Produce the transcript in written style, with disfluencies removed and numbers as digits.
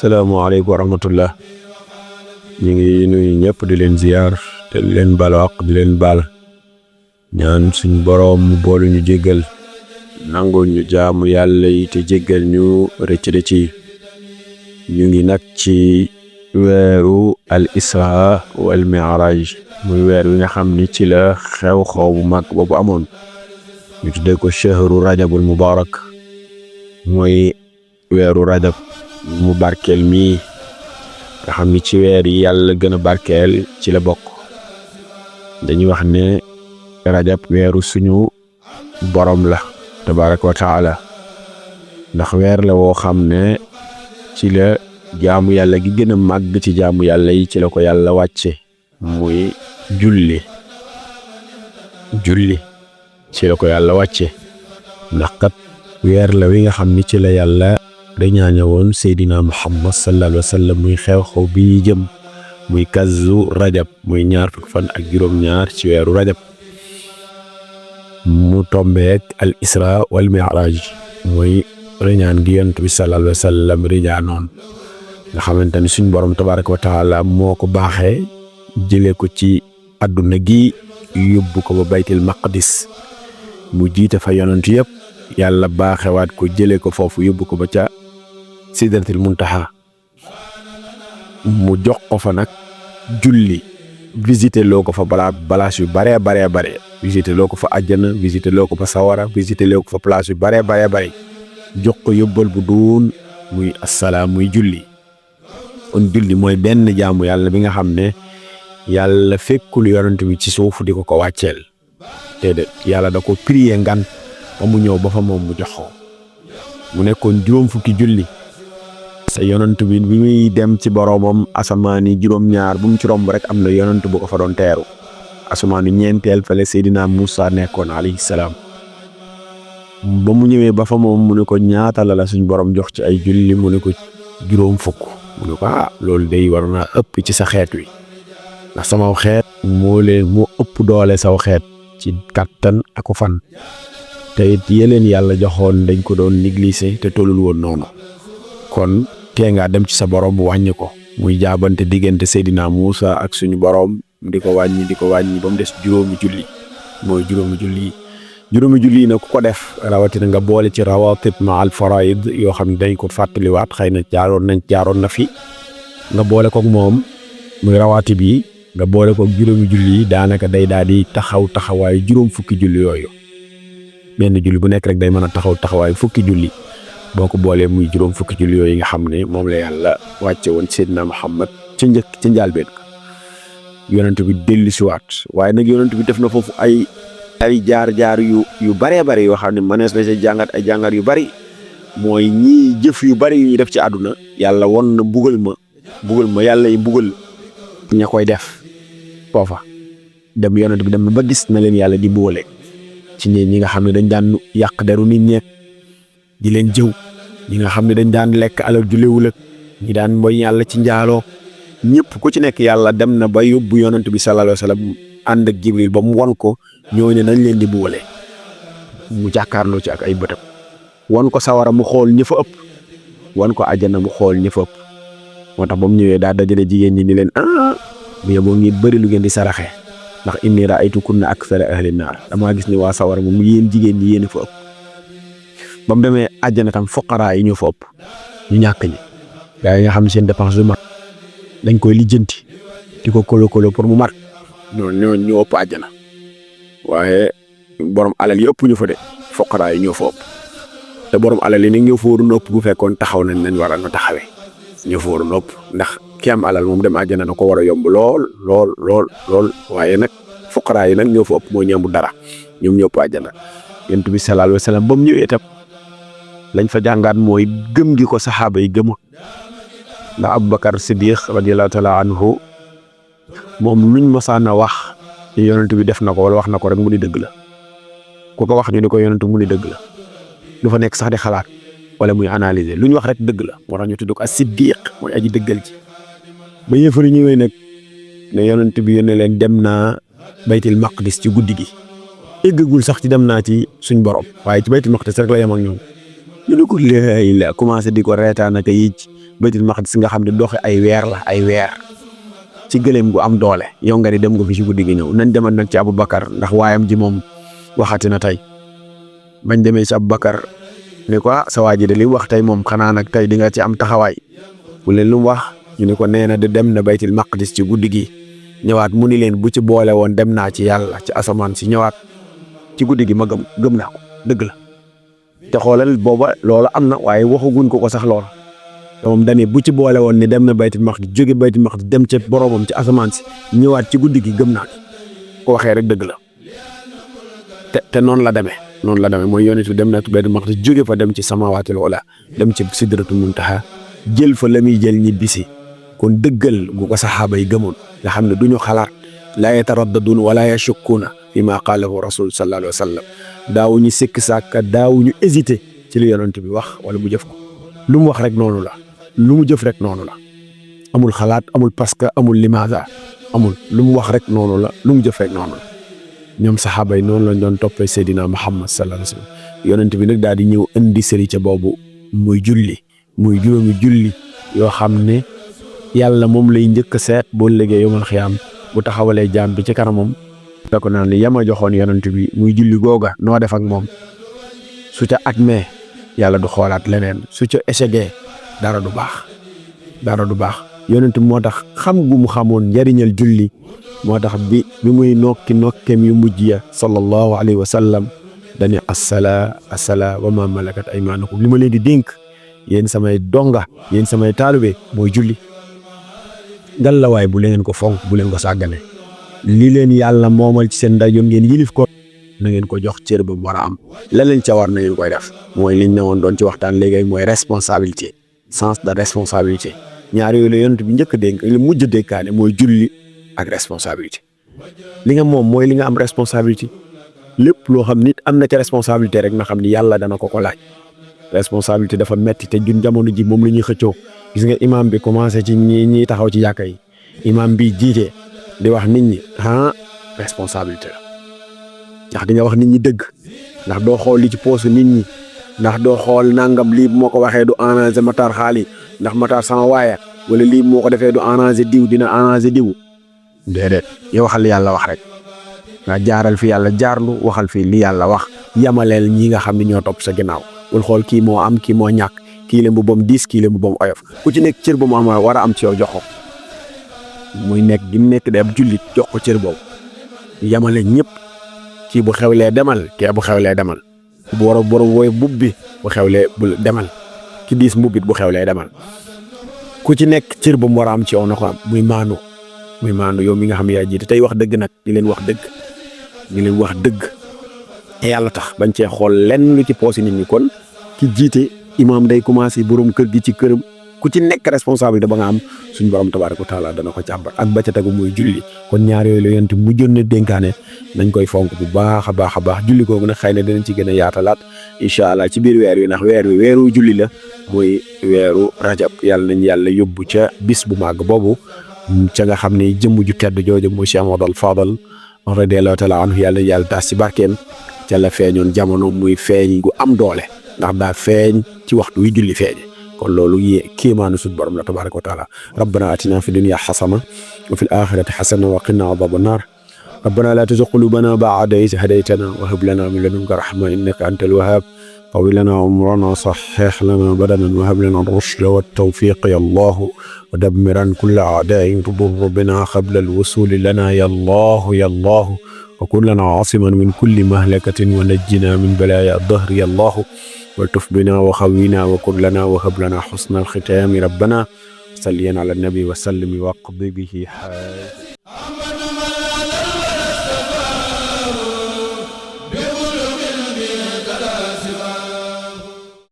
asalaamaaleykum wa rahmatullah. ñu ngi nuyu ñëpp di leen ziyaar te di leen balwaq di leen baal ñaan suñ boroom mu boolu ñu jéggal nangul ñu jaamu yàlla yi te jéggal ñu rëcc yi. ñu ngi nag ci weeru al isra wal mi'raj muy weer wi nga xam ni ci la xew-xew bu mag boobu amoon ñu tuddee ko shahru rajabul mubarak mooy weeru rajab mu barkeel mii nga xam ni ci weer yi yàlla gën a barkeel ci la bokk. dañuy wax ne rajab weeru suñu borom la tabaraka wa taala ndax weer la woo xam ne ci la jaamu yàlla gi gën a màgg ci jaamu yàlla yi ci la ko yàlla wàcce muy julli ci la ko yàlla wàcce ndax kat weer la wi nga xam ni ci la yàlla dañaañe woon Seydina Muhammad sallallahu alayhi wa sallam muy xew-xew bi jëm muy kazu rajab muy ñaar fukki fan ak juróom-ñaar ci weeru rajab mu tombeek al isra wal mi'raj muy riñaan gi yonent bi sallallahu alayhi wa sallam riñaanoon nga xamante ni suñ borom tabaraka wa taala moo ko baaxee jëlee ko ci àdduna gi yóbbu ko ba baytil maqdis mu jiite fa yonent yëpp yàlla baaxewaat ko jëlee ko foofu yóbbu ko ba ca sidratil muntaha mu jox ko fa nag julli visité loo ko fa balaas yu bare visité loo ko fa àjjana visité loo ko fa sawara visité loo ko fa place yu bare jox ko yóbbal bu duun muy assalaam muy julli. kon julli mooy benn jaamu yàlla bi nga xam ne yàlla fekkul yonent bi ci suuf di ko wàcceel déedéet yàlla da ko prier ngan ba mu ñëw ba fa moom mu jox ko mu nekkoon juróom fukki julli sa yonent bi muy dem ci boroomam asamaan yi juróom-ñaar bu mu ci romb rek am na yonent bu ko fa doon teeru asamaanu ñeenteel fale Seydina Muusa nekkoon alayhi salaam ba mu ñëwee ba fa moom mu ne ko ñaata la suñ borom jox ci ay julli mu ne ko juróom fukk mu ne ko loolu day war naa ëpp ci sa xeet wi ndax sama xeet moo ëpp doole saw xeet ci kattan ak fan te it yeleen yàlla joxoon dañ ko doon négliger te tollul woon noonu kon tee ngaa dem ci sa borom mu wàññi ko muy jaabante diggante Seydina Muusa ak suñu borom di ko wàññi ba mu des juróomi julli mooy juróomi julli yi nag ku ko def rawatina nga boole ci rawatib ma al faraid yoo xam ne dañ ko fàttaliwaat xëy na jaaroon na fi nga boole kook moom muy rawatib yi nga boole kook juróomi julli yi daanaka day daal di taxawaayu juróom fukki julli yooyu benn julli bu nekk rek day mën a taxawaayu fukki julli boo ko boolee muy juróom fukki julli yooyu nga xam ne moom la yàlla wàcce woon Seydina Muhammad ci njàlbeen yonent bi dellusiwaat waaye nag yonent bi def na foofu ay jaar yu bare yoo xam ne mënees na ci jàngat ay jàngat yu bari mooy ñii jëf yu bari yu ñuy def ci àdduna yàlla won na mbugal ma yàlla yi mbugal ña koy def foofa dem yonent bi dem na ba gis na leen yàlla di boole ci ñi nga xam ne dañ daan yàq deru nit ñeek di leen jëw ñi nga xam ne dañ daan lekk alal ju léwul ak ñi daan mooy yàlla ci njaaloo ñëpp ku ci nekk yàlla dem na ba yóbbu yonent bi sallallahu alayhi wa sallam ànd ak Jibril ba mu won ko ñooñu nañ leen di boole mu jàkkaarloo ci ak ay bëtam won ko sawara mu xool ñi fa ëpp won ko àjjana mu xool ñi fa ëpp moo tax ba mu ñëwee daa dajale jigéen ñi ni leen bu yeboo ngi bëri lu ngeen di saraxe ndax inni ra'aytu kunna akthara ahli naar damaa gis ni waa sawara moom yéen jigéen ñi yéen fa ëpp ba mu demee àjjana tam fuqaraa yi ñu fa ëpp ñu ñàkk ñi gaa yi nga xam ne seen dépense du mat dañ koy lijjanti di ko kolo pour mu mat ñoo ñu ëpp àjjana waaye borom alal yi ëpp ñu fa de fuqaraa yi ñoo fa ëpp te borom alal yi nag ñoo fa waroon ëpp bu fekkoon taxaw nañ war a taxawee ñoo fa waroon ëpp ndax ki am alal moom dem àjjana da ko war a yomb lool waaye nag fuqaraa yi nag ñoo fa ëpp mooy ñambu dara ñoom ñoo ëpp àjjana yonent bi sallallahu alayhi wa sallam ba mu ñëwee itam lañ fa jàngaat mooy gëm gi ko saxaaba yi gëmoon ndax Abubakar Siddiq radiyallahu taala anhu moom luñ mosaan a wax yonent bi def na ko wala wax na ko rek mu ni dëgg la ku ko wax ñu ni ko yonent mu ni dëgg la du fa nekk sax di xalaat wala muy analyser luñ wax rek dëgg la moo tax ñu tudd ko as-Siddiq mooy aji dëggal ci ba yëfari ñëwee nag ne yonent bi yónnee leen dem naa baytil maqdis ci guddi gi eggagul sax ci dem naa ci suñ borom waaye ci baytul maqdis rek la yem ak ñoom ñu ne ko léegi la commencé di ko reetaan ak yi baytul maqdis nga xam ne doxe ay weer la ay weer ci gëléem gu am doole yow nga ni dem nga fi ci guddi gi ñëw. nañ demal nag ci Aboubacar ndax waayam ji moom waxati na tey. bañ demee ci Aboubacar ne ko sa waa ji de li mu wax tey moom xanaa nag tey di nga ci am taxawaay bu leen lu mu wax ñu ne ko nee na de dem na baytul maqdis ci guddi gi ñëwaat mu ni leen bu ci boole woon dem naa ci yàlla ci asamaan si ñëwaat ci guddi gi ma gëm naa ko dëgg la te xoolal booba loolu am na waaye waxaguñ ko sax lool te moom dañuy bu ci boole woon ni dem na baytul maqdis jóge baytul maqdis dem ca boromam ci asamaan si ñëwaat ci guddi gi gëm naa ko waxee rek dëgg la te noonu la demee. noonu la demee mooy yonent bi dem na baytul maqdis jóge fa dem ci samawaatul ula dem ci sidratul muntaha jël fa la muy jël ñibbisi kon dëggal gu ko saxaaba yi gëmoon nga xam ne du ñu xalaat laa yataraddadun wala yashukkuuna fi ma qaalahu rasul sallallahu alayhi wa sallam daawuñu sikk sàkka daawuñu hésité ci li yonent bi wax wala mu jëf ko lu mu wax rek noonu la lu mu jëf rek noonu la amul xalaat amul parce que amul limaza amul lu mu wax rek noonu la lu mu jëf rek noonu la ñoom saxaaba yi noonu lañ doon toppee Seydina Muhammad sallallahu alayhi wa sallam yonent bi nag daal di ñëw indi sëri ca boobu muy julli muy juróomi julli yoo xam ne yàlla moom lay njëkk a seet boo liggéey yomal xiyaam bu taxawalee jaam bi ci kanamam da ko naan li yama joxoon yonent bi muy julli googa noo def ak moom su ca atmee yàlla du xoolaat leneen su ca échecgee dara du baax yonent bi moo tax xam gu mu xamoon njariñal julli moo tax bi muy nokkem yu mujj ya sallallahu alayhi wa sallam dañu assalaa wa ma malakat aymanukum li ma leen di dénk yéen samay donga yéen samay taalube mooy julli gàllawaay bu leen ko fonk bu leen ko sàggane li leen yàlla moomal ci seen ndajoom ngeen yilif ko na ngeen ko jox cër ba mu war a am la leen ca war na ngeen koy def mooy liñ ne woon doon ci waxtaan léegi mooy responsabilité sens de responsabilité ñaar yooyu la yonent bi njëkk a dénk li mujj dénkaane mooy julli ak responsabilité li nga moom mooy li nga am responsabilité lépp loo xam nit am na ca responsabilité rek na xam ni yàlla dana ko laaj responsabilité dafa metti te jun jamono ji moom la ñuy xëccoo gis nga imam bi commencé ci ñi taxaw ci jàkka yi imam bi jiite di wax nit ñi responsabilité la ndax di nga wax nit ñi dëgg ndax doo xool li ci poosu nit ñi ndax doo xool nangam lii bu ma ko waxee du arrangé Matar xaali ndax Matar sama waaye wala lii moo ko defee du arrangé diw dina arrangé diw déedéet yow waxal yàlla wax rek nga jaaral fi yàlla jaarlu waxal fi li yàlla wax yamaleel ñi nga xam ne ñoo topp sa ginnaaw bul xool kii moo am kii moo ñàkk kii la mbubbam diis kii la mbubbam oyof ku ci nekk cër ba mu am war a am ci yow jox ko muy nekk gi mu nekk de ab jullit jox ko cër boobu yamale ñëpp kii bu xewlee demal kii bu xewlee demal bu war a borom wooy mbub bi bu xewlee bu demal ki diis mbubbit bu xewlee demal ku ci nekk cër ba mu war a am ci yow na ko am muy maandu yow mi nga xam yaa jiite tey wax dëgg nag di leen wax dëgg te yàlla tax bañ cee xool lenn lu ci poosi nit ñi kon ki jiite imaam day commencé borom kër gi ci këram ku ci nekk responsabilité ba nga am suñ borom tabaaraka wa taala dana ko càmbar ak ba ca tegu muy julli kon ñaar yooyu la yonent mujjoon na dénkaane nañ koy fonk bu baax a baax julli googu nag xëy na dinañ ci gën a yaatalaat incha allah ci biir weer wi ndax weer wi weeru julli la muy weeru rajab yàlla nañ yàlla yóbbu ca bis bu màgg boobu ca nga xam ne jëmm ju tedd jooju muy Cheikh Ahmadul Fadal radiyallahu taala anhu yàlla nañ yàlla taas ci barkeem ca la feeñoon jamono muy feeñ gu am doole ndax daa feeñ ci waxtu wi julli feeñe kon loolu kéemaanu suñu borom la tabaaraka wa taala rabbana atina fi dunya xasana wa fil axirati xasana wa qina adaba annar rabbana la tuzigh qulubana ba'da idh hadaytana wa hab lana min ladunka rahma innaka antal wahhab طوي لنا عمرنا صحح لنا بدنا وهب لنا الرشد والتوفيق يا الله ودمرا كل أعداء تضر بنا قبل الوصول لنا يا الله وكن لنا عاصما من كل مهلكة ونجنا من بلايا الدهر يا الله والتف بنا وخوينا وكن لنا وهب لنا حسن الختام ربنا صليا على النبي وسلم واقض به حاجة